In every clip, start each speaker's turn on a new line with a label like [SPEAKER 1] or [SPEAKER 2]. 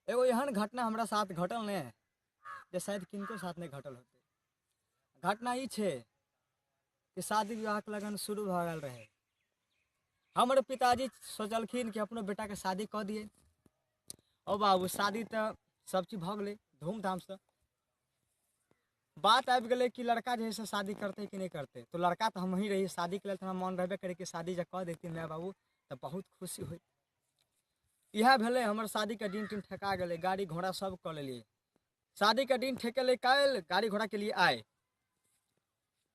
[SPEAKER 1] एगो एहन घटना हमरा साथ घटल ने जे शायद किनको साथ नहि घटल होतै। घटना ई छै कि शादी विवाहके लगन शुरू भऽ गेल रहै। हमर पिताजी सोचलखिन कि अपनो बेटाके शादी कऽ दियै। ओ बाबू शादी तऽ सब चीज भऽ गेलै धूमधामसँ। बात आबि गेलै कि लड़का जे है से शादी करतै कि नहि करतै। तऽ लड़का तऽ हमही रही, शादीके लेल तऽ हमरा मन रहबे करै कि शादी जे कऽ दैतियै माय बाबू तऽ बहुत खुशी होइत। इएह भेलै हमर शादीके दिन तिन ठेका गेलै, गाड़ी घोड़ा सब कऽ लेलियै। शादीके दिन ठेकेलै काल्हि, गाड़ी घोड़ाके लिए आइ।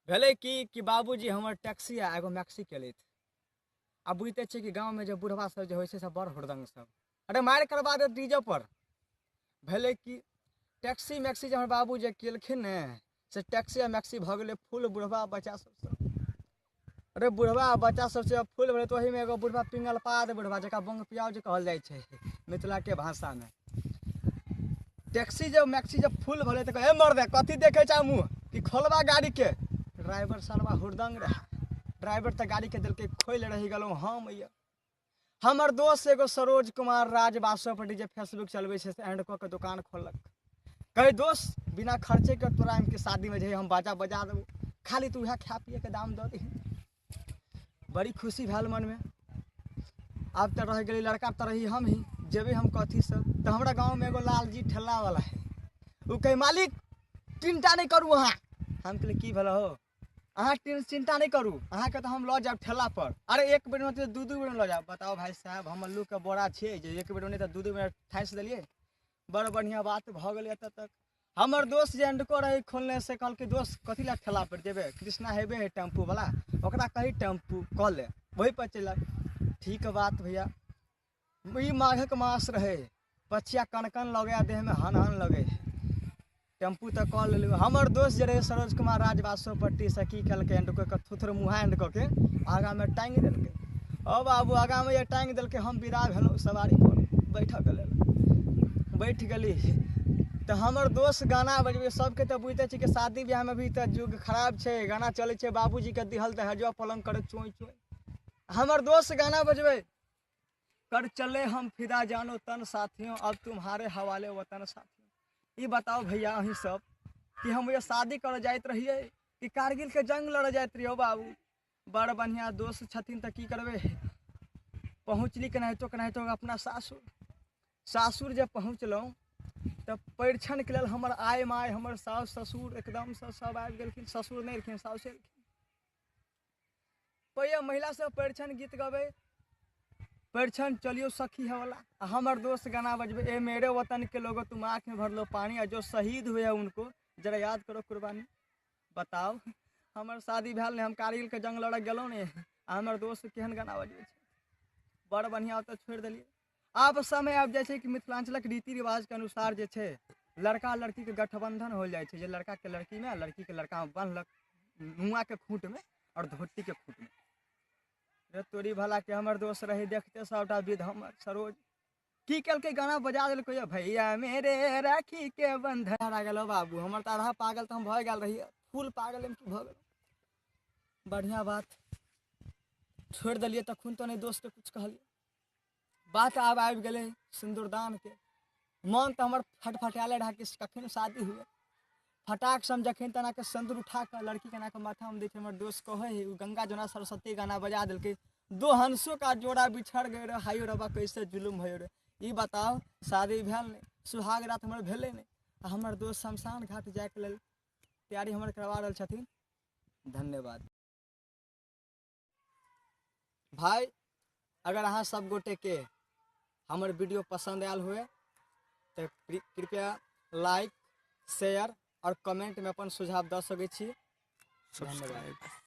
[SPEAKER 1] भेलै की कि बाबूजी हमर टैक्सी आ एगो मैक्सी केलथि। आ बुझिते छियै कि गाँवमे जे बुढ़बा सब जे होइ छै से बड़ हुड़दंग सब, अरे मारि करबा देत डीजे पर। भेलै कि टैक्सी मैक्सी जे हमर बाबू जे केलखिन ने से टैक्सी आ मैक्सी भऽ गेलै फुल बुढ़बा बच्चा सबसँ। अरे बुढ़बा बच्चा सबसँ फुल भेलै तऽ ओहिमे एगो बुढ़बा पिंगल पाद बुढ़बा जकरा बंग पियाउ जे कहल जाइ छै मिथिलाके भाषामे। टैक्सी जब मैक्सी जब फुल भेलै तऽ कहै, हे मर्दे कथी देखै छै मुँह कि खोलबा गाड़ीके। ड्राइवर सरवा हुड़दंग रहै, ड्राइवर तऽ गाड़ीके देलकै खोलि, रहि गेलहुँ हम। यऽ हमर दोस्त एगो सरोज कुमार राज बासोपट्टी जे फेसबुक चलबै छै से एंड कऽ के दोकान खोललक। कहै दोस्त बिना खर्चे के तोरा के शादीमे जे हम बाजा बजा देबो, खाली तू उएह खाय पियके दाम दऽ दही। बड़ी खुशी भेल मनमे। आब तऽ रहि गेलै लड़का तऽ रही हम ही, जेबै हम कथीसँ। तऽ हमरा गाँवमे एगो लालजी ठेलावला है, ओ कहै मालिक चिन्ता नहि करू अहाँ। हम कहलियै की भेल हो, अहाँ चिन्ता नहि करू, अहाँके तऽ हम लऽ जायब ठेला पर। अरे एक बेर नहि दू दू बेर लऽ जायब। बताउ भाय साहब हम अल्लूके बोरा छियै जे एक बेर नहि तऽ दू दू बेर ठासि देलियै। बड़ बढ़िआँ बात भऽ गेलै एतऽ तक। हमर दोस्त जे अंडको रहै खोलने से कहलकै दोस्त कथी लए ठेला पर जेबै, कृष्णा हेबे है टेम्पू वाला, ओकरा कही टेम्पू कऽ ले, वही पर चलि आयब। ठीक बात भैया। ई माघक मास रहै, पछिया कनकन लगै आ देहमे हन हन लगै। टेम्पू तऽ कऽ लेलहुँ। हमर दोस्त जे रहै सरोज कुमार राजबासोपट्टी से की केलकै एंड कऽ के थुथुर मुँहा एंड कऽ के आगाँमे टाँगि देलकै। ओ बाबू आगाँमे जे टाँगि देलकै हम विदा भेलहुँ सवारी पर बैठऽके लेल। बैठ गेली तऽ हमर दोस्त गाना बजबै। सबके तऽ बुझिते छी कि शादी बियाहमे भी तऽ युग खराब छै, गाना चलै छै बाबूजीके दिहल दहेजुआ पलङ्ग करै चोँय चोँय। हमर दोस्त गाना बजबै, कर चले हम फिदा जानो तन साथियों, अब तुम्हारे हवाले वतन साथियों। ई बताउ भैया अहीं सब कि हम ये शादी करऽ जाइत रहियै कि कारगिलके जंग लड़ऽ जाइत रहियै। बाबू बड़ बढ़िआँ दोस्त छथिन तऽ की करबै। पहुँचली केनाहितो केनाहितो अपना सासुर। सासुर जे पहुँचलहुँ तऽ परिछनके लेल हमर आइ माय हमर साउस ससुर एकदमसँ सब आबि गेलखिन। ससुर नहि एलखिन, साउसे एलखिन। पहिले महिला सब परिछन गीत गबै, परिछन चलियो सखी है वाला। आ हमर दोस्त गाना बजबै, ए मेरे वतन के लोगो तुम आँख में भर लो पानी, आ जो शहीद हुए हैं उनको जरा याद करो कुर्बानी। बताउ हमर शादी भेल नहि, हम कारगिलके जंग लड़ऽ गेलहुँ नहि, आ हमर दोस्त केहन गाना बजबै छै। बड़ बढ़िआँ ओतऽ छोड़ि देलियै। आब समय आबि जाइ छै कि मिथिलाञ्चलक रीति रिवाजके अनुसार जे छै लड़का लड़कीके गठबन्धन हो जाइ छै, जे लड़काके लड़कीमे आ लड़कीके लड़कामे बन्हलक नुआके खूँटमे आओर धोतीके खूँटमे। रे तोरी भलाके हमर दोस्त रही देखते सबटा विध हमर सरोज की केलकै गाना बजा देलकै, ये भैया मेरे राखी के बंधन। हरा गेलो बाबू हमर तऽ आधा पागल तऽ हम भऽ गेल रहियै, फुल पागल हम की भऽ गेलहुँ। बढ़िआँ बात छोड़ि देलियै तखन तऽ नहि दोस्तके किछु कहलियै। बात आब आबि गेलै सिन्दूरदानके। मन तऽ हमर फटफटायले रहए कि कखन शादी हुए। फटाक से हम जखन तेनाके सिन्दूर उठा कऽ लड़कीके एनाके माथामे दै छै, हमर दोस्त कहै हइ ओ गंगा जमुना सरस्वती गाना बजा देलकै, दो हंसों का जोड़ा बिछड़ गए रे हायो रबा कैसे जुलुम भयो रे। ई बताउ शादी भेल नहि, सुहाग रात हमर भेलै नहि, आ हमर दोस्त शमशान घाट जाइके लेल तैयारी हमर करवा रहल छथिन। धन्यवाद भाई। अगर अहाँ सब गोटे के हमर वीडियो पसंद आयल हुए तऽ कृपया लाइक शेयर और कमेंट में अपन सुझाव दऽ सकै छी। धन्यवाद।